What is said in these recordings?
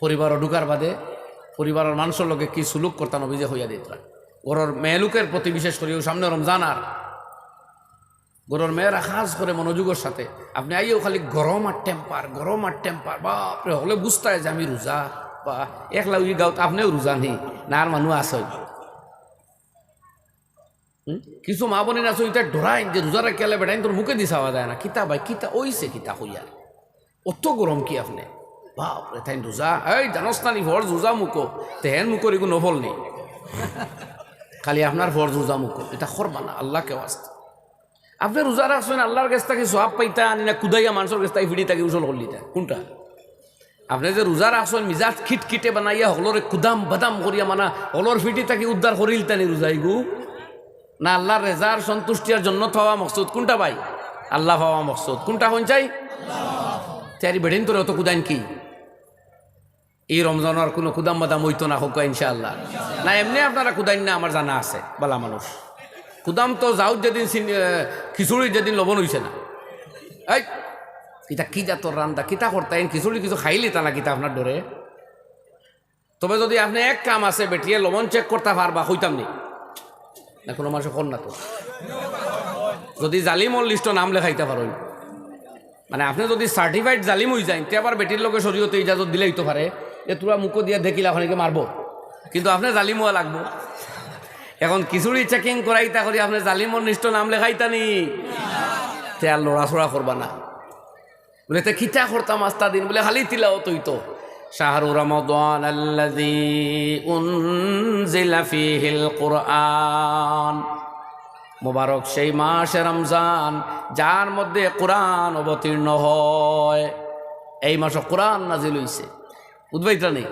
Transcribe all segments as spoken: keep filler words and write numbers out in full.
পরিবারো ঢুকার বাদে পরিবারর মানষর লগে কি সুলুক করতা নবীজিয়ে কইয়া দিতরা। ঘরর মেয়েলোকের প্রতি বিশেষ করি, অউ সামনে রমজান আর ঘরর মেয়েরা খাস করে মনোযোগর সাথে, আপনে আইয়াউ খালি গরম আর টেম্পার, গরম আর টেম্পার, বাপরে, হকলে বুঝতায় যে আমি রোজা, বা একলা অউ গাউত আপনেও রোজা নি, না আর মানুষ আছইন। হুম? কিছু মা-বইন আছইন, ইতা ডরাইন যে রোজা রাখিয়ালে বেটাইন্তর মুখেদি চাওয়া যায় না, কিতা ভাই, কিতা অইছে, কিতা কইয়া, অত গরম কি আপনে? বাপরে, তাইন রোজা, এই জানোস না নি ফরজ রোজা মুখো, তে হেন মুখর ইগু নফল নি। খালি আপনার ফরজ রোজা মুখো, ইতা করবা না, আল্লাহকে ওয়াস্তে। আপনে রোজা রাখছইন, আল্লাহর গেছ থাকি সওয়াব পাইতা নি, না কুদাইয়া মানষর গেছ থাকি ফিড়ি থাকি উসল করলিতা, কুনটা? আপনে যে রোজা রাখছইন, মিজাজ খিটখিটে বানাইয়া, হকলরে কুদাম বাদাম করিয়া, মানা, হকলর ফিড়ি থাকি উদ্ধার করিলিতা নি রোজা ইগু, না আল্লাহর রেজা আর সন্তুষ্টি আর জন্নত পাওয়া মকসুদ, কুনটা ভাই? আল্লাহ পাওয়া মকসুদ, কুনটা কইন চাই? তে আর ই বেটাইন্তরে অত কুদাইন কি? ই রমজানো আর কুনু কুদাম বাদাম অইতো না, কউক্কা ইনশাআল্লাহ। না, এমনে আপনারা কুদাইন না, আমার জানা আছে, বালা মানুষ। কুদাম তো যাউত যেদিন চিন-, এ, খিচুড়িত যেদিন লবণ অইছে না। এই, ইতা কি জাতর রান্দা, কিতা করতা, এন খিচুড়ি কিছু খাইলিতা না কিতা আপনার ডরে? তবে যুদি আপনে এক কাম আছে, বেটিয়ে লবণ check করতা পারবা, কইতাম নি। না, কুনু মানষে কর না তো। যুদি জালিমর list-ও নাম লেখাইতা পারইন, মানে, আপনে যুদি certified জালিম অইযাইন, তে আবার বেটির লগে শরীয়তে ইজাজত দিলাইতো পারে, এ তুরা মুখো দিয়া দেখিলা, অখানে গিয়া মারবো, কিন্তু আপনে জালিম অওয়া লাগবো। এখন খিচুড়ি checking করাইতা করি আপনে জালিমর list-ও নাম লেখাইতা নি, তে আর লড়াচড়া করবা না। বুলে, "তে কিতা করতাম আস্তা দিন?" বুলে, "খালি তিলাওত অইতো।" "শাহরু রমাদান আল্লাযী উনজিলা ফীহিল কুরআন।" মোবারক সেই মাসে রমজান, যার মধ্যে কোরআন অবতীর্ণ হয়। এই মাসো কোরআন নাজিল অইছে। বুঝবাইত্রা নি?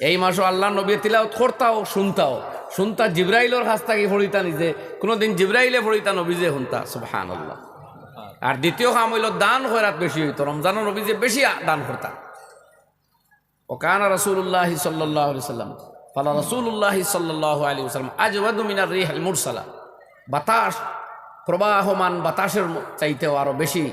এই মাসো আল্লাহর নবীয়ে তিলাওত করতাও, শুনতাও। শুনতা জিব্রাইলর কাছ থাকি পড়িতা নিজে, কুনুদিন জিব্রাইলে পড়িতা নবীজিয়ে হুনতা। সুবহানাল্লাহ। আর দ্বিতীয় কাম অইলো দান খয়রাত বেশি অইতো। রমজানো নবীজিয়ে বেশি আ-, দান করতা। ওয়া কানা রাসূলুল্লাহি সাল্লাল্লাহু আলাইহি ওয়াসাল্লাম, ফালা রাসূলুল্লাহি সাল্লাল্লাহু আলাইহি ওয়াসাল্লাম আজওয়াদু মিনার রিহিল মুরসালা। বাতাস, প্রবাহমান বাতাসর ম-, চাইতেও আরো বেশি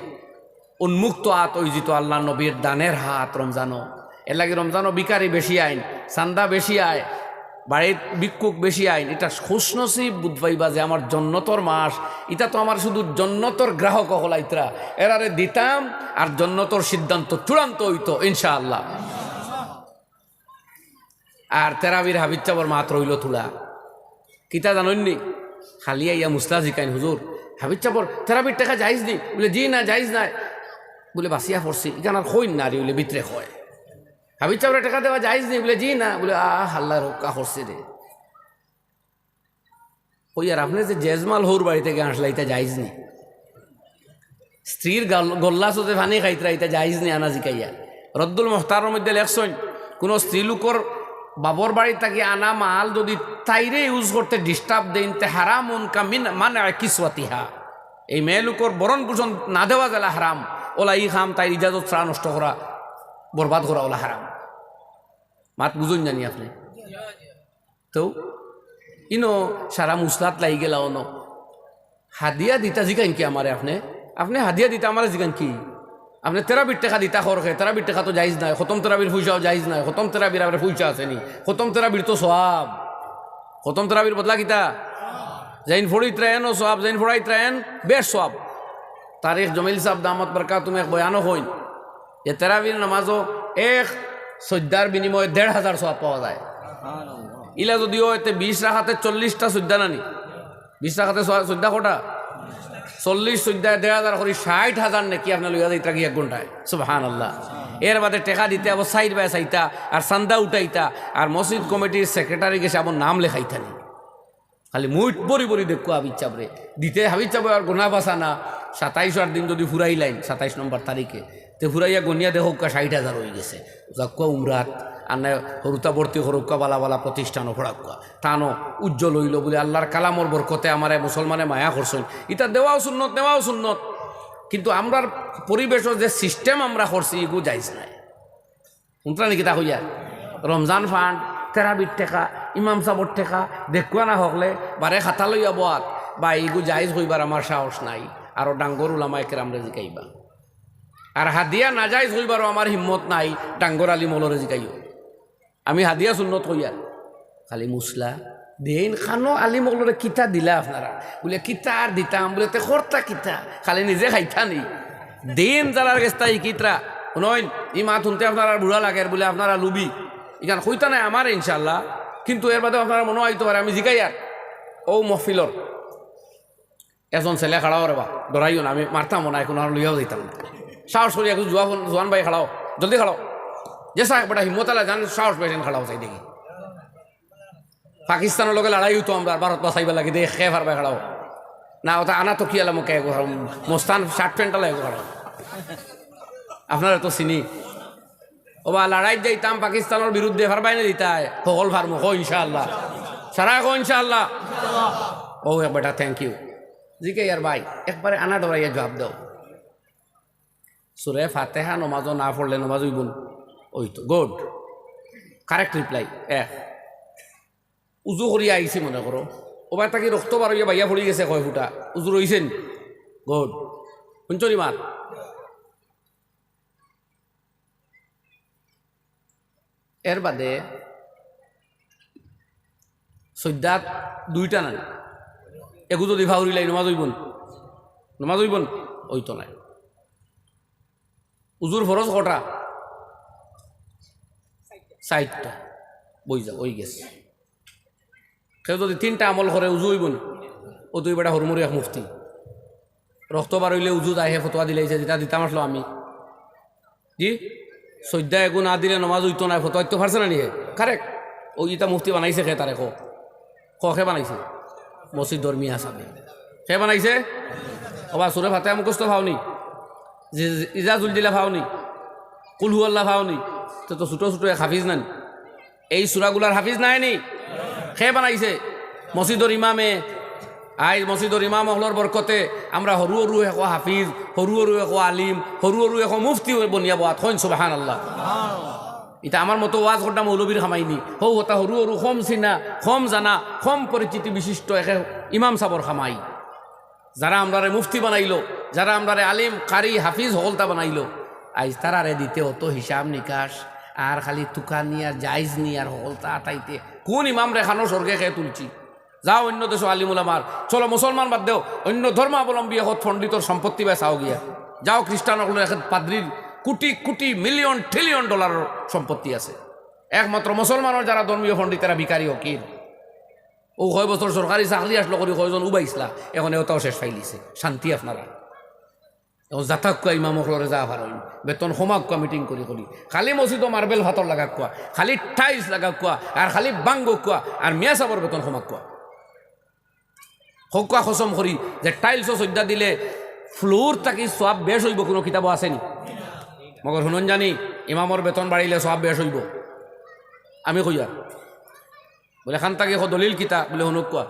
উন্মুক্ত আত অইযিতো আল্লাহর নবীর দানের হাত রমজানো। এরলাগি রমজানো ভিখারি বেশি আইন, চান্দা বেশি আয়, বাড়িত ভিক্ষুক বেশি আইন। ইটা খুশনসিব বুঝবাইবা যে আমার জন্নতর মাস, ইটা তো আমার শুধু জন্নতর গ্রাহক অকল আইতরা, এরারে দিতাম আর জন্নতর সিদ্ধান্ত চূড়ান্ত অইতো ইনশাআল্লাহ। আর তেরাবির হাফিজ সাবর মাত রইলো থুড়া। কিতা জানইন নি? খালি আইয়া মুসলা জিকাইন, "হুজুর, হাফিজ সাবর তেরাবির টেকা জাইজ নি?" বুলে, "জি না, জাইজ নায়।" বুলে, "বাছিয়া পড়ছি, ইখান আর কইন না রে," বুলে ভিতরে কয়। হাফিজ সাবরে টেকা দেওয়া জাইজ নি? বুলে, "জি না।" বুলে, "আহ, আল্লায় রক্ষা করছে রে।" কইয়ার, "আপনে যে জেজমাল হউর বাড়ি থাকি আনছলা, ইটা জাইজ নি? স্ত্রীর গাল-, গল্লা চুষে পানি খাইতরা, ইটা জাইজ নি আনা?" জিকাইয়া। রদ্দুল মুখতারর মধ্যে লেখছইন, কুনু স্ত্রীলোকর বাবর বাড়ি থাকি আনা মাল যুদি তাইরে use করতে disturb দেইন, তে হারামুন কা মিন-, মানই কিসওয়াতিহা। এই মেয়েলোকর ভরণ পোষণ না দেওয়া যেলা হারাম, অউলা ই কাম তাইর ইজাজত ছাড়া নষ্ট করা, বরবাদ করা অউলা হারাম। মাত বুঝইন জানি আপনে? তো ইনো সারা মুসলাত লাগি গেলা অনো। হাদিয়া দিতা জিকাইন কি আমারে আপনে? আপনে হাদিয়া দিতা আমারে জিকাইন কি? আপনে তেরাবির টেকা দিতা খরখে, তেরাবির টেকা তো জাইজ নায়, খতম তেরাবির পয়সাও জাইজ নায়, খতম তেরাবির আবার পয়সা আছে নি, খতম তেরাবির তো সওয়াব, খতম তেরাবির বদলা কিতা? যেইন পড়িতরা এনও সওয়াব, যেইন পড়াইতরা এন বেশ সওয়াব। তারিক জমিল সাব দামাত বারকাতুহুম এক বয়ানো কইন, যে তেরাবির নামাজো এক সইজদার বিনিময়ে দেড় হাজার সওয়াব পাওয়া যায়। ইলা যুদি অয়, তে বিশ রাকাতে চল্লিশটা সইজদা নানি? বিশ রাকাতে সওয়া-, সইজদা কটা? চল্লিশ সইজদায় দেড় হাজার করি ষাইট হাজার নেকি আপনে লইয়া যাইতরা কি এক ঘন্টায়? সুবহানাল্লাহ। এর বাদে টেকা দিতা অইবো চাইর বায় চাইটা, আর চান্দা উঠাইতা, আর মসজিদ কমিটির সেক্রেটারি গেছে আবার নাম লেখাইতা নি। খালি মুইট ভরি ভরি দেখউক্কা হাফিজ সাবরে। দিতে হাফিজ সাবে আর গোনা বাঁচা না, সাতাইশ আর দিন যুদি ফুরাইলাইন, সাতাইশ নম্বর তারিখে, তে ফুরাইয়া গনিয়া দেখউক্কা ষাইট হাজার অইগেছে। যাউক্কা উমরাত, আর নায় হুরুতা ভর্তি করউক্কা, বালা বালা প্রতিষ্ঠানো পড়াউক্কা। তানো উজ্জ্বল অইলো বুলে আল্লার কালামর বরকতে আমারে মুসলমানে মায়া করছইন। ইতা দেওয়াও সুন্নত, নেওয়াও সুন্নত। কিন্তু আমরার পরিবেশো যে system আমরা করছি, ইগু জাইজ নায়। হুনরা নি কিতা কইয়ার? রমজান fund, তেরাবির টেকা, ইমাম সাবর টেকা, দেখউক্কা না হকলে, বারে খাতা লইয়া বওয়াত, বা ইগু জাইজ কইবার আমার সাহস নাই, আরো ডাঙ্গর উলামায়ে কেরামরে জিকাইবা। আর হাদিয়া নাজাইজ কইবারও আমার হিম্মত নাই, ডাঙ্গর আলিম অকলরে জিকাইও। আমি হাদিয়া সুন্নত কইয়ার, খালি মুসলা দেইন। খানো আলিম অকলরে কিতা দিলা আপনারা? বুলে, "কিতা আর দিতাম?" বুলে, "তে করতা কিতা? খালি নিজে খাইতা নি?" দেইন যারার গেছ থাকি কিতরা। হুনইন, ই মাত হুনতে আপনারার বুড়া লাগের, বুলে, "আপনারা লুবি।" ইখান কইতা নায় আমারে ইনশাআল্লাহ, কিন্তু এর বাদে আপনারার মনো আইতো পারে, আমি জিগাইয়ার অউ মহফিলর একজন ছেলে খাড়াও রে বা, ডরাইও না, আমি মারতামও না, এখন আর লইয়াও যাইতাম না। সাহস করি একজন জুয়া-, জোয়ান ভাই খাড়াও, জলদি খাড়াও। যে সাহেব বেটা হিম্মত আলা যান, সাহস বেটা খাড়াও চাই দেখি। পাকিস্তানর লগে লড়াই অইতো আমরার, ভারত বাঁচাইবার লাগি, দেখ কে পারবায় খাড়াও। না, ওটা আনা তো কি আলা মুখে এগো খাড়াও, মস্তান শার্ট প্যান্ট আলা এগো খাড়াও। আপনারে তো চিনি। ওবা, লড়াইত যাইতাম পাকিস্তানর বিরুদ্ধে, পারবায় নি দিতায়? হকল পারমু, কও ইনশাআল্লাহ। সারায় কও ইনশাআল্লাহ। ও এক বেটা, thank you। জিগাইয়ার ভাই, একবারে আনা ডরাইয়া জুয়াব দেও। সূরা ফাতিহা নমাজো না পড়লে নমাজ অইবো নি? অইতো। Good। Correct reply। এক। উজু করিয়া আইছি মনে করো, ওবায় থাকি রক্ত বার অইয়া বাইয়া পড়ি গেছে কয় ফুটা, উজু রইছে নি? Good। হুনছো নি মাত? এর বাদে সইজদাত দুইটা নায়, এগু যুদি ফাউরিলাই নমাজ অইবো নি? নমাজ অইবো নি? অইতো নায়। উজুর ফরজ কয়টা? চাইরটা। বই যাও, অই গেছে। কেউ যুদি তিনটা আমল করে, উজু অইবো নি? ও দুই বেটা হুরমুরি এক মুফতি। রক্ত বার অইলে উজু যায়, হে ফতোয়া দিলাইছে, যেটা দিতাম আসলো আমি। জি? সইজদা এগু না দিলে নমাজ অইতো নায়, ফতোয়া দিতো পারছে না নি হে? Correct। ও ইটা মুফতি বানাইছে কে তারে কও? কও কে বানাইছে? মসজিদর মিয়া সাবে। কে বানাইছে? ওবা, সূরা ফাতিহা মুখস্থ পাও নি? জি-, ইজা জুলজিলা পাও নি? কুল হু আল্লাহ পাও নি? তে তো ছোট ছোট এক হাফিজ নানি? এই সূরাগুলার হাফিজ নায় নি? কে বানাইছে? মসজিদর ইমামে। আইজ মসজিদর ইমাম অকলর বরকতে আমরা হুরু হুরু একো হাফিজ, হুরু হুরু একো আলিম, হুরু হুরু একো মুফতি বনিয়া বওয়াত। কইন সুবহানাল্লাহ। ইটা আমার মতো ওয়াজ করতা মৌলবীর কামাই নি। হউ হতা হুরু হুরু কম চিনা, কম জানা, কম পরিচিতি বিশিষ্ট একে ইমাম সাবর কামাই। যারা আমরারে মুফতি বানাইলো, যারা আমরারে আলিম, কারি, হাফিজ হকলতা বানাইলো, আইজ তারারে দিতে অত হিসাব নিকাশ, আর খালি তুকানি আর জায়েজ নি আর হকলতা আতাইতে। কুন ইমামরে খানো স্বর্গে কে তুলছি? যাও অইন্য দেশো আলিম উলামার, চলো মুসলমান বাদ দেও, অইন্য ধর্মাবলম্বী হত পণ্ডিতর সম্পত্তি বায় চাও গিয়া। যাও খ্রিস্টান অকলর এক পাদ্রির কুটি কুটি মিলিয়ন ট্রিলিয়ন ডলারর সম্পত্তি আছে। একমাত্র মুসলমানর যারা ধর্মীয় পণ্ডিত এরা ভিখারি ফকির। ও কয় বছর সরকারি চাকরি আসলো করি কয়জন উবাইছলা, এখন এওটাও শেষ পাইলিছে। শান্তি আপনারা। এখন যাতাক্কা ইমাম অকলরে যা পারইন, বেতন কমাক্কা মিটিং করি করি। খালি মসজিদো মার্বেল ফাতর লাগাক্কা, খালি টাইলস লাগাক্কা, আর খালি বাঙ্গক্কা, আর মিয়া সাবর বেতন কমাক্কা। কউক্কা কসম করি যে টাইলসো সইজদা দিলে ফ্লোর থাকি সওয়াব বেশ অইবো, কুনু কিতাবো আছে নি? মগর হুনইন জানি, ইমামর বেতন বাড়িলে সওয়াব বেশ অইবো। আমি কইয়ার। বুলে, "খান থাকি কও দলিল কিতা?" বুলে, "হুনউক্কা।"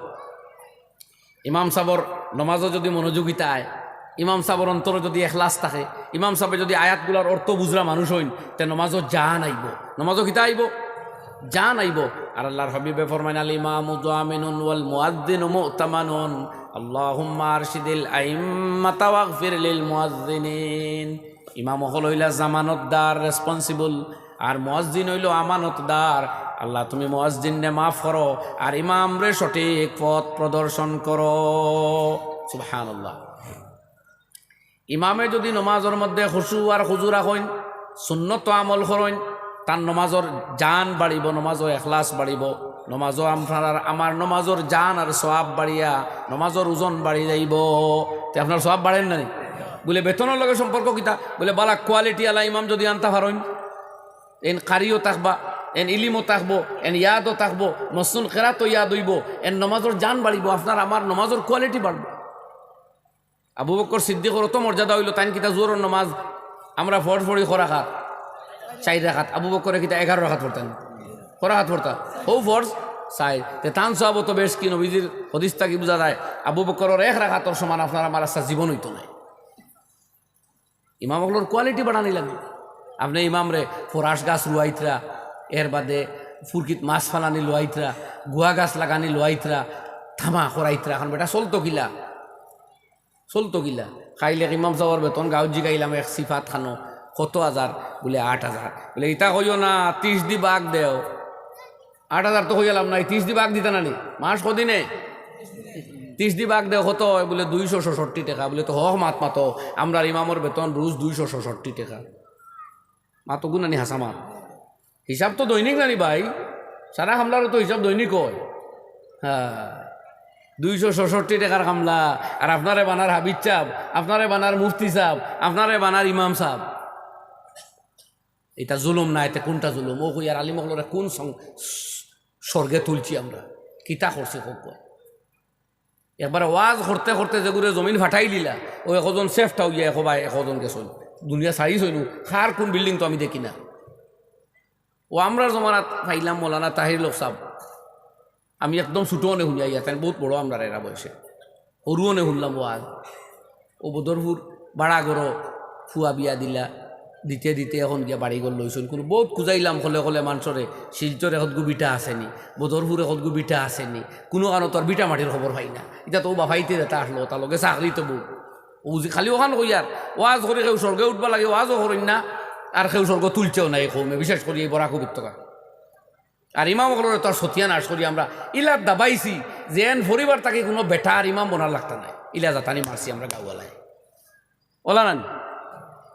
ইমাম সাবর নমাজো যুদি মনোযোগিতা আয়, ইমাম সাবর অন্তরো যুদি এখলাস থাকে, ইমাম সাবে যুদি আয়াতগুলার অর্থ বুঝরা মানুষ অইন, তে নমাজো জান আইবো। নমাজো কিতা আইবো? জান আইবো। আর আল্লার হাবিবে ফরমাইন, "আল ইমামু দামিনুন ওয়াল মুয়াজ্জিনু মু'তামানুন। আল্লাহুম্মা আরশিদিল আইম্মাতা ওয়াগফির লিল মুয়াজ্জিনিন।" ইমাম অকল অইলা জামানতদার, রেসপন্সিবল, আর মুয়াজ্জিন অইলো আমানতদার। আল্লাহ, তুমি মুয়াজ্জিনরে মাফ করো, আর ইমামরে সঠিক পথ প্রদর্শন করো। সুবহানাল্লাহ। ইমামে যুদি নমাজর মধ্যে খুশু আর খুজু রাখইন, সুন্নত আমল করইন, তান নমাজর জান বাড়িবো, নমাজো এখলাস বাড়িবো, নমাজো আপনার আর আমার নমাজর জান আর সওয়াব বাড়িয়া নমাজর ওজন বাড়ি যাইবো। তে আপনার সওয়াব বাড়ের না নি? বুলে, "বেতনর লগে সম্পর্ক কিতা?" বুলে, "বালা কোয়ালিটি আলা ইমাম যুদি আনতা পারইন, এন কারিও থাকবা, এন ইলিমও থাকবো, এন ইয়াদও থাকবো, মসনুন কেরাতও ইয়াদ অইবো, এন নমাজর জান বাড়িবো, আপনার আমার নমাজর কোয়ালিটি বাড়বো।" আবু বকর সিদ্দিকর অত মর্যাদা অইলো, তাইন কিতা জোহরর নমাজ আমরা ফরজ পড়ি ক রাকাত? চাইর রাকাত। আবু বকরে কিতা এগারো রাকাত পড়তা নি? ক রাকাত পড়তা? হউ ফরজ চাইর। তে তান সওয়াব অত বেশ কি? নবীজির হাদিস থাকি বুঝা যায়, আবু বকরর এক রাকাতর সমান আপনার আমার আস্তা জীবন অইতো নায়। ইমাম অকলর কোয়ালিটি বাড়ানি লাগবো। আপনে ইমামরে ফরাস গাছ রুয়াইতরা, এর বাদে ফুরকিত মাছ ফালানি লুয়াইতরা, গুয়া গাছ লাগানি লুয়াইতরা, থামা করাইতরা, এখন বেটা চলতো কিলা? চলতো কিলা? কাইল এক ইমাম সাবর বেতন গাউত জিগাইলাম এক সিফাত খানো, "কত হাজার?" বুলে, "আট হাজার।" বুলে, "ইতা কইও না, তিরিশ দি বাগ দেও।" আট হাজার তো কইয়া লাভ নাই, তিশ দি ভাগ দিতা না নি? মাস কদিনে? তিশ দি ভাগ দেও কত অয়? বুলে দুইশো ছষট্টি টেকা। বুলে তো হক মাত মাতো, আমরার ইমামর বেতন রুজ দুইশো ছষট্টি টেকা। মাতো গু না নি হাছা মাত? হিসাব তো দৈনিক না নি ভাই, সারা কামলারও তো হিসাব দৈনিক অয়। হ্যাঁ, দুইশো ছষট্টি টেকার কামলা, আর আপনারে বানার হাফিজ সাব, আপনারে বানার মুফতি সাব, আপনারে বানার ইমাম সাব। ইটা জুলুম না? ইতে কুনটা জুলুম? অউ কইয়ার আলিম অকলরে কুন সং-, স্বর্গে তুলছি আমরা? কিতা করছি কউক্কা? একবারে ওয়াজ করতে করতে যেগুরে জমিন ফাটাই দিলা, অউ একজন সেফটা অইয়া একবায় একজন গেছইন, দুনিয়া ছাড়িছইন। কার কুন building তো আমি দেখি না। অউ আমরার জমানাত পাইলাম মৌলানা তাহিরুল হক সাব, আমি একদম ছুটো অনে হুনিয়া ইয়া, তাইন বউত বড় আমরার এরা বয়সে, হুরু অনে হুনলাম ওয়াজ। অউ বদরপুর ভাড়া ঘরো ফুয়া বিয়া দিলা, দিতে দিতে অখন গিয়া বাড়ি ঘর লইছইন। কুনু বউত খুজাইলাম কলে কলে মানষরে, শিলচরে কতগু ভিটা আছে নি, বদরপুরে কতগু ভিটা আছে নি, কুনু কানো তো আর ভিটা মাটির খবর পাই না। ইটা তো অউ বাফাইতে যেতা আছলো, তার লগে চাকরি তো বউত। অউ যে খালি অখান কইয়ার, ওয়াজ করি কেউ স্বর্গে উঠবার লাগি ওয়াজও করইন না, আর কেউ স্বর্গ তুলছেও না এই কওমে, বিশেষ করি এই বরাক উপত্যকা। আর ইমাম অকলরে তো আর সতিয়া নাশ করি আমরা, ইলা দাবাইছি যে এন পরিবার থাকি কুনু বেটা আর ইমাম বনার লাগতা নায়, ইলা জাতানি মারছি আমরা গাঁওয়ালায়। অলা না নি?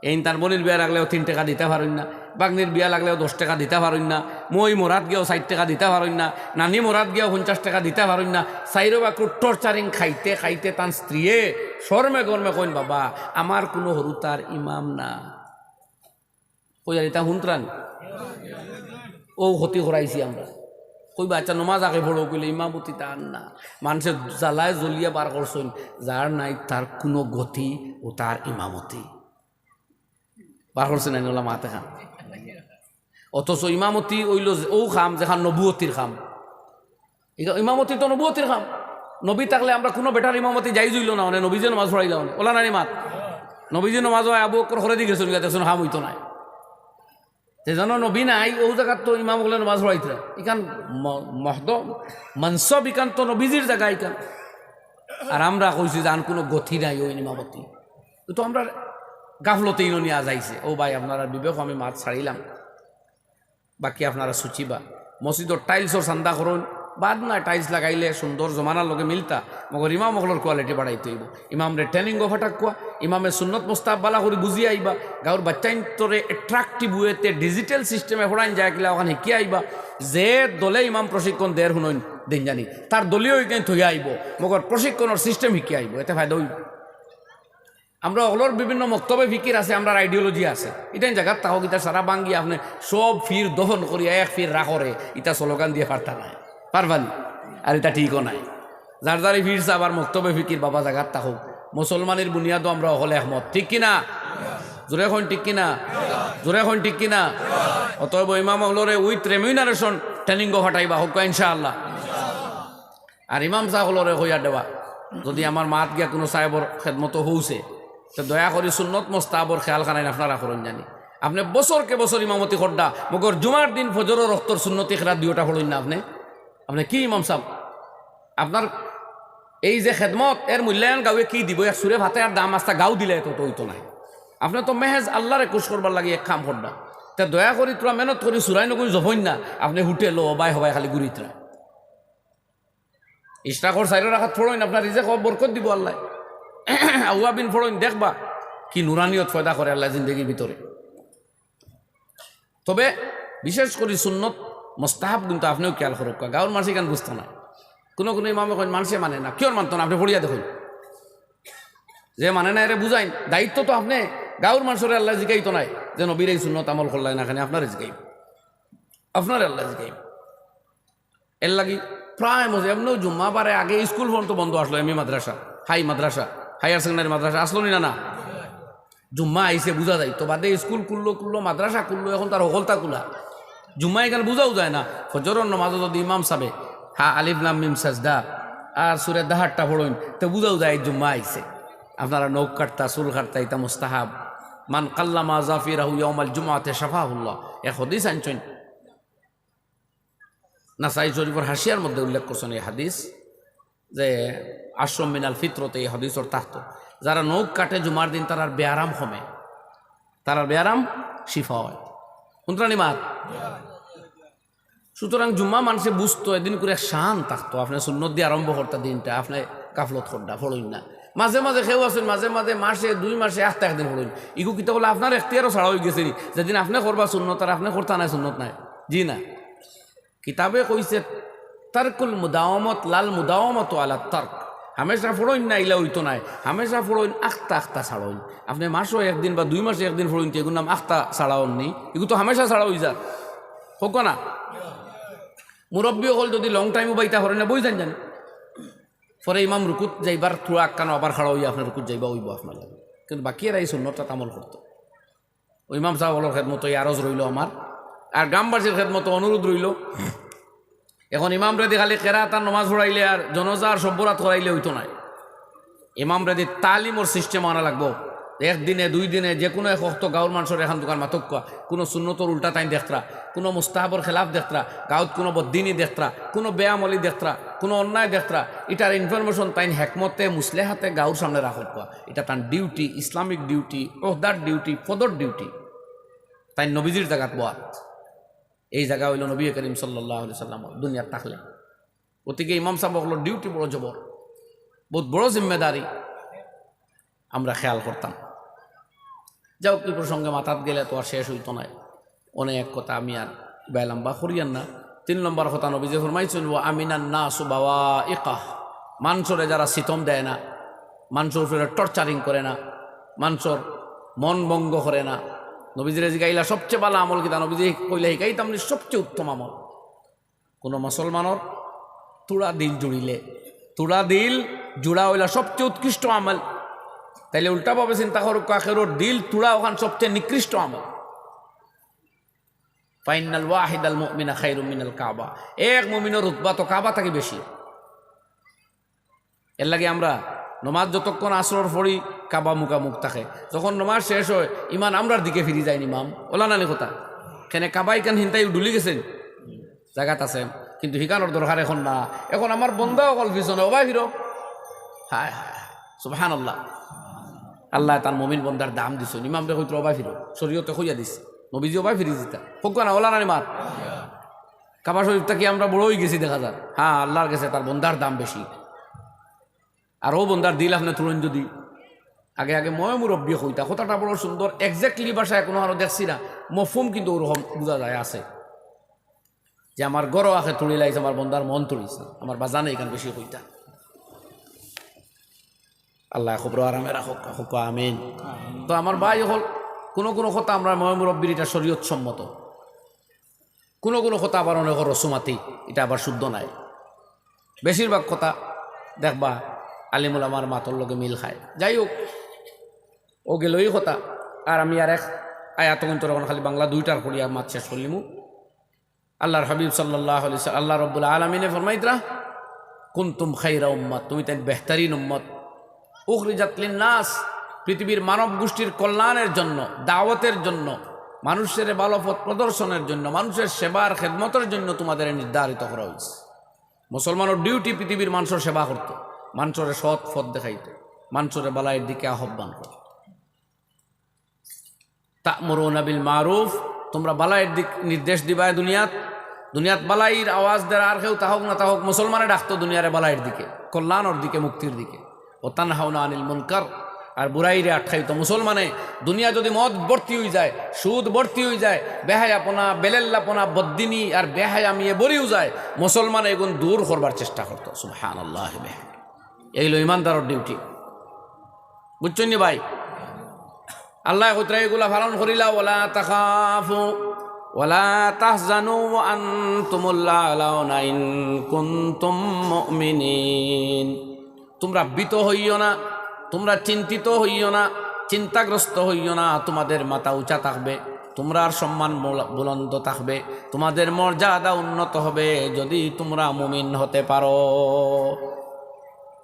এইন তান বইনর বিয়া লাগলেও তিন টেকা দিতা পারইন না, ভাগ্নির বিয়া লাগলেও দশ টেকা দিতা পারইন না, মই মরাত গিয়াও ষাইট টেকা দিতা পারইন না, নানি মরাত গিয়াও পঞ্চাশ টেকা দিতা পারইন না। চাইরোবায় খুব torturing খাইতে খাইতে তান স্ত্রীয়ে শরমে গরমে কইন, "বাবা, আমার কুনু হুরুতার ইমাম না।" কইয়ার ইতা হুনতরা নি? অউ ক্ষতি করাইছি আমরা। কইবা, "আচ্ছা, নমাজ আগে পড়ো," কইলে, "ইমামতি তার না।" মানষে জ্বালায় জ্বলিয়া বার করছইন, যার নাই তার কুনু গতি অউ তার ইমামতি। বার করছে না নি ওলা মাত এখান? অথচ ইমামতি অইলো যে অউ কাম যেখান নবুয়তির কাম। ইগা ইমামতি তো নবুয়তির কাম। নবী থাকলে আমরা কুনু বেটার ইমামতি জাইজ অইলো না, মানে নবীজিয়ে নমাজ পড়াইলা মানে। অলা না নি মাত? নবীজিয়ে নমাজ অয় আবু বকর করেদি গেছইন, ইগা দেখছইন কাম অইতো নায়। যেজন্য নবী নাই, অউ জাগাত তো ইমাম অকলে নমাজ পড়াইতরা। ইখান ম-, মহদ-, মনসব ইখান তো নবীজির জাগা ইখান। আর আমরা কইছি যে আন কুনু গতি নাই অউ ইমামতি। তো আমরা গাফলতে ইনো নিয়া যাইছে। অউ ভাই, আপনারার বিবেকো আমি মাত ছাড়িলাম। বাকি আপনারা সুচিবা। মসজিদর tiles-র চান্দা করইন, বাদ নায়, tiles লাগাইলে সুন্দর জমানার লগে মিলতা, মগর ইমাম অকলর quality বাড়াইতে অইবো। ইমামরে training-ও ফাটাউক্কা, ইমামে সুন্নত মুস্তাহাব ভালা করি বুঝিয়া আইবা, গাঁওর বাচ্চাইন্তরে attractive way-তে digital system-এ পড়াইন যায় কিলা অখান হিকিয়া আইবা। যে দলে ইমাম প্রশিক্ষণ দের হুনইন দিন জানি, তার দলীয় ইখান থইয়া আইবো, মগর প্রশিক্ষণর system হিকিয়া আইবো, এতে ফায়দা অইবো। আমরা অকলর বিভিন্ন মক্তবে ফিকির আছে, আমরার ideology আছে। ইটাইন জাগাত থাকউক, ইতা সারা ভাঙ্গি আপনে সব ফির দফন করিয়া এক ফির রাখরে, ইতা স্লোগান দিয়া পারতা নায়, পারবা নি? আর ইতা ঠিকও নায়। যার যার ফির সাব আর মক্তবে ফিকির বাবা জাগাত থাকউক। মুসলমানির বুনিয়াদো আমরা অকলে একমত, ঠিক কি না? জোরে কইন, ঠিক কি না? জোরে কইন, ঠিক কি না? অতএব ইমাম অকলরে with remuneration training-ও ফাটাইবা, কউক্কা ইনশাআল্লাহ। আর ইমাম সাব অকলরে কইয়া দেওয়া, যদি আমার মাত গিয়া কুনু সাহেবর খেদমতো পৌঁছে, তে দয়া করি সুন্নত মুস্তাহাবর খেয়াল খানাইন আপনারা করইন জানি। আপনে বছরকে বছর ইমামতি কররা, মগর জুমার দিন ফজরর অক্তর সুন্নতি কেরাত দুইওটা পড়ইন না আপনে? আপনে কি ইমাম সাব? আপনার এই যে খেদমত, এর মূল্যায়ন গাঁওয়ে কি দিবো? এক সুরে ফাতেহার দাম আস্তা গাঁও দিলে এত তো অইতো নায়। আপনে তো মেহেজ আল্লারে খুশ করবার লাগি এক কাম কররা। তে দয়া করি থুড়া মেহনত করি সুরাইন অগুইন জপইন না, আপনে হোটেলো অবায় হবায় খালি ঘুরিতরা। ইশরাকর চাইরো রাকাত পড়ইন, আপনার রিজেকো বরকত দিবো আল্লায়। আউয়াবিন পড়ইন, দেখবা কি নুরানিয়ত পয়দা করে আল্লায় জিন্দেগির ভিতরে। তবে বিশেষ করি সুন্নত মুস্তাহাব কিন্তু আপনেও খেয়াল করউক্কা, গাঁওর মানষে ইখান বুঝতো নায়। কুনু কুনু ইমামে কইন, "মানষে মানে না।" কিওর মানতো না? আপনে পড়িয়া দেখইন। যে মানে না, এরে বুঝাইন। দায়িত্ব তো আপনে, গাঁওর মানষরে আল্লায় জিকাইতো নায় যে নবীর এই সুন্নত আমল করলায় না, কেনে আপনারে জিকাইবো, আপনারে আল্লায় জিকাইবো। এরলাগি প্রায় মসজিদ, এমনেও জুম্মা বারে আগে স্কুল পর্যন্ত বন্ধ আছলো, এমই মাদ্রাসা, হাই মাদ্রাসা, higher secondary মাদ্রাসা আছলো নি না? না, জুম্মা আইছে বুঝা যাইতো, বাদে স্কুল খুললো, খুললো, মাদ্রাসা খুললো, অখন তার হকলতা খুলা। জুম্মা ইখান বুঝাও যায় না। ফজরর নমাজো যদি ইমাম সাবে হা আলিফ লাম মিম সাজদা আর সুরে দাহারটা পড়ইন, তে বুঝাও যায় জুম্মা আইছে। আপনারা নখ কাটতা, চুল কাটতা, ইতা মুস্তাহাব। মান কাল্লামা জাফিরাহু ইয়াউমাল জুমআতে শাফাহুল্লাহ। এক হাদিস আনছইন। নাসাই শরীফর হাশিয়ার মধ্যে উল্লেখ করছইন এই হাদিস, যে আশরুম মিনাল ফিতরতে এই হাদিসর তাহত। যারা নখ কাটে জুমার দিন, তারার বেয়ারাম কমে, তারার বেয়ারাম শিফা অয়। হুনতরা নি মাত? সুতরাং জুম্মা মানষে বুঝতো, এদিন করে শান থাকতো। আপনে সুন্নত দি আরম্ভ করতা দিনটা, আপনে গাফলত কররা, পড়ইন না। মাঝে মাঝে কেউ আছইন, মাঝে মাঝে মাসে, দুই মাসে একটা একদিন পড়ইন। ইগু কিতা বলে আপনার এখতিয়ারও ছাড়া অইগেছে নি, যেদিন আপনে করবা সুন্নত আর আপনে করতা নায় সুন্নত নায়। জি না, কিতাবে কইছে, "তারকুল মুদাওয়ামত লাল মুদাওয়ামত আলা তারক।" হামেশা পড়ইন না, ইলা অইতো নায়। হামেশা পড়ইন, আখতা আখতা ছাড়ইন। আপনে মাসো একদিন বা দুই মাসে একদিন পড়ইন, তে ইগুর নাম আখতা ছাড়া অর নি, ইগু তো হামেশা ছাড়া অইযার। কউক্কা না? মুরব্বি অকল যদি long time উবাইতা পারইন না, বই যাইন যান। পরে ইমাম রুকুত যাইবার থুড়া আগ খানো আবার খাড়া অইয়া আপনে রুকুত যাইবা, অইবো আপনার লাগি। কিন্তু বাকি এরা ই সুন্নতটাত আমল করতো। অউ ইমাম সাব অকলর খেদমতো ই আরজ রইলো আমার, আর গ্রামবাসীর খেদমতো অনুরোধ রইলো। এখন ইমামরে দি খালি কেরাত আর নমাজ পড়াইলে আর জনাজা আর সব বরাত করাইলে অইতো নায়। ইমামরে দি তালিমর system আনা লাগবো। একদিনে, দুই দিনে, যেকুনু এক অক্ত গাউর মানষর এখান দুকান মাতউক্কা, কুনু সুন্নতর উল্টা তাইন দেখতরা, কুনু মুস্তাহাবর খেলাফ দেখতরা, গাউত কুনু বদ্দিনি দেখতরা, কুনু বেআমলি দেখতরা, কুনু অন্যায় দেখতরা, ইটার information তাইন হেকমতে মুসলেহাতে গাউর সামনে রাখউক্কা। ইটা তান duty, Islamic duty, অহদার duty, ফদর duty। তাইন নবীজির জাগাত বওয়াত। এই জাগা অইলো নবী করিম সাল্লাল্লাহু আলাইহি সাল্লাম দুনিয়াত থাকলে। গতিকে ইমাম সাব অকলর duty বড় জবর, বউত বড় জিম্মেদারি। আমরা খেয়াল করতাম। যাউক, ই প্রসঙ্গে মাতাত গেলে তো আর শেষ অইতো নায়, অনেক কথা আমি আর বেলাম্বা করিয়ার না। তিন নম্বর কথা, নবীজি ফরমাইছইন, "ওয়া আমিনান নাসু বাওয়াইকাহ", মানষরে যারা সিতম দেয় না, মানষর উপরে torturing করে না, মানষর মন ভঙ্গ করে না। নবীজিরে জিগাইলা, "সবচেয়ে ভালা আমল কিতা?" নবীজি কইলা, "হিকাইতাম নি সবচেয়ে উত্তম আমল।" কুনু মুসলমানর তুড়া দিল জুড়িলে, তুড়া দিল জুড়া অইলা সবচেয়ে উৎকৃষ্ট আমল। তাইলে উল্টাভাবে চিন্তা করউক্কা, কেউর দিল তুড়া অখান সবচেয়ে নিকৃষ্ট আমল। "ফাইন্নাল ওয়াহিদাল মুমিনা খাইরুম মিনাল কাবা", এক মুমিনর রুতবা তো কাবা থাকি বেশি। এরলাগি আমরা নমাজ যতক্ষণ আসরর পড়ি, কাবা মুখামুখ থাকে। যখন নমাজ শেষ অয়, ইমান আমরার দিকে ফিরি যাইন ইমাম। অলা নানি কথা? কেনে কাবা ইখান হিনতাইউ ঢুলি গেছে নি? জাগাত আছে, কিন্তু হিকানোর দরকার এখন না। এখন আমার বন্দা অকল পিছনে, "ওবায় ফিরো।" হায় হায় হায়, সুবহানাল্লাহ। আল্লায় তান মুমিন বন্দার দাম দিছইন। ইমামরে কইতরা, "ওবায় ফিরো।" শরীয়তে কইয়া দিছে, নবীজি ওবায় ফিরি দিতা। কউক্কা না, অলা নানি মাত? কাবা শরীফ থাকি আমরা বড় অইগেছি দেখা যার। হ্যাঁ, আল্লার গেছে তার বন্দার দাম বেশি। আর অউ বন্দার দিল আপনে তুড়ইন যদি, আগে আগে ময়-মুরব্বিয়ে কইতা, কথাটা বড় সুন্দর, exactly ভাষায় কুনু আরো দেখছি না, মফহুম কিন্তু অউরকম বুঝা যায় আছে। যে আমার ঘরো আখে তুড়িলাইছ, আমার বন্দার মন তুড়িছ না, আমার বাজানে ইখান বেশি কইতা। আল্লায় কবর আরামে রাখউক, কউক্কা আমিন। তো আমার ভাই অকল, কুনু কুনু কথা আমরার ময়-মুরব্বির ইটা শরীয়ত সম্মত, কুনু কুনু কথা আবার অনেকর রসুমাতি, ইটা আবার শুদ্ধ নায়। বেশিরভাগ কথা দেখবা আলিম উলামার মাতর লগে মিল খায়। যাই হউক, অউ গেলো ই কথা। আর আমি আর এক আয়াত অন্তর অখন খালি বাংলা দুইটার পড়িয়া মাত শেষ করিলিমু। আল্লার হাবিব সাল্লাল্লাহু আলাইহি ওয়াসাল্লাম, আল্লা রাব্বুল আলামিনে ফরমাইতরা, "কুনতুম খাইরা উম্মাহ", তুমি তাইন বেহতরিন উম্মত। "উখরিজাত লিন্নাস", পৃথিবীর মানব গোষ্ঠীর কল্যাণের জন্য, দাওয়াতের জন্য, মানুষরে ভালো পথ প্রদর্শনের জন্য, মানুষর সেবার খেদমতর জন্য তোমাদেরে নির্ধারিত করা অইছে। মুসলমানর duty পৃথিবীর মানষর সেবা করতো, মানষরে সৎ পথ দেখাইতো, মানষরে ভালাইর দিকে আহ্বান করতো। তা'মুরুনা বিল মা'রুফ, তুমরা ভালাইর দিক নির্দেশ দিবায় দুনিয়াত। দুনিয়াত ভালাইর আওয়াজ দের আর কেউ থাকউক না থাকউক, মুসলমানে ডাকতো দুনিয়ারে ভালাইর দিকে, কল্যাণর দিকে, মুক্তির দিকে। ওয়া তানহাউনা আনিল মুনকার, আর বুরাইরে আটকাইতো মুসলমানে। দুনিয়া যদি মদ ভর্তি অইযায়, সুদ ভর্তি অইযায়, বেহায়াপনা, বেলেল্লাপনা, বদ্দিনি আর বেহায়ামিয়ে ভরিউ যায়, মুসলমানে এগুন দূর করবার চেষ্টা করতো। সুবহানাল্লাহ। এই অইলো ইমানদারর duty। বুঝছইন নি ভাই? আল্লায় কইতরা ইগুলা পালন করিলাও, "ওয়ালা তাখাফু ওয়ালা তাহজানু ওয়া আনতুমুল আ'লাউনা ইন কুনতুম মুমিনিন।" তুমরা ভীত অইও না, তুমরা চিন্তিত অইও না, চিন্তাগ্রস্ত অইও না, তোমাদের মাথা উঁচা থাকবে, তুমরার সম্মান বুল-, বুলন্দ থাকবে, তোমাদের মর্যাদা উন্নত হবে, যদি তুমরা মুমিন হতে পারো।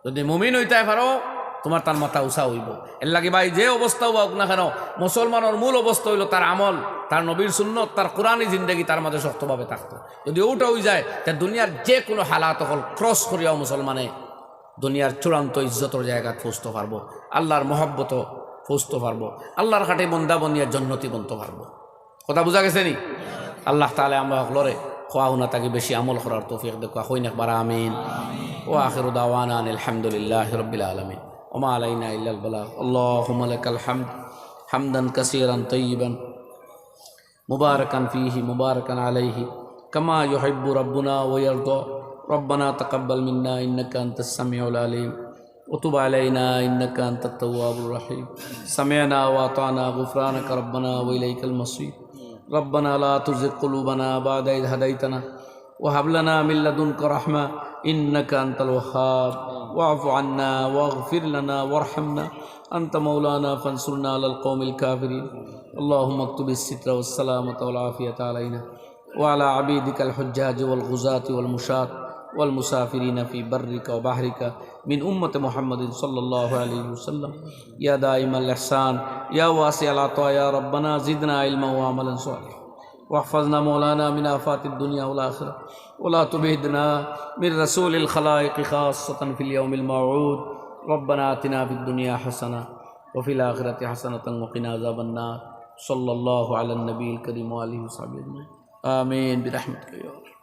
যদি মুমিন অইতায় পারো, তুমার তান মাথা উঁচা অইবো। এরলাগি ভাই, যে অবস্থা অউক না কেনো, মুসলমানর মূল অবস্থা অইলো তার আমল, তার নবীর সুন্নত, তার কোরআনি জিন্দেগি তার মাঝে শক্তভাবে থাকতো। যদি অউটা অইযায়, তে দুনিয়ার যে কুনু হালাত অকল cross করিয়াও মুসলমানে দুনিয়ার চূড়ান্ত ইজ্জতর জাগাত পৌঁছতো পারবো, আল্লার মহব্বতো পৌঁছতো পারবো, আল্লার খাঁটি বন্দা বনিয়া জন্নতি বনতো পারবো। কথা বুঝা গেছে নি? আল্লাহ তাআলায় আমরা হকলরে কওয়া হুনা থাকি বেশি আমল করার তৌফিক দেউক্কা। কইন একবার আমিন। وآخر دعوانا أن الحمد لله رب العالمين. وما علينا إلا البلاغ. اللهم لك الحمد حمدا كثيرا طيبا مباركا فيه مباركا عليه كما يحب ربنا ويرضى. ربنا تقبل منا إنك أنت السميع العليم وتب علينا إنك أنت التواب الرحيم. سمعنا وأطعنا غفرانك ربنا وإليك المصير. ربنا لا تزغ قلوبنا بعد إذ هديتنا وهب لنا من لدنك رحمة إنك أنت الوهاب. واعف عنا واغفر لنا وارحمنا أنت مولانا فانصرنا على القوم الكافرين. اللهم اكتب الستر والسلامة والعافية علينا وعلى عبيدك الحجاج والغزاة والمشاة والمسافرين في برك وبحرك من أمة محمد صلى الله عليه وسلم. يا دائم الإحسان، يا واسع العطاء، يا ربنا زدنا علما وعملا صالحا. واحفظنا مولانا من آفات الدنيا والآخرة، ولا تبعدنا من رسول الخلائق خاصة في اليوم الموعود. ربنا آتنا في الدنيا حسنة وفي الآخرة حسنة وقنا عذاب النار. صلى الله على النبي الكريم وآله وصحبه أجمعين. آمين برحمتك يا الله.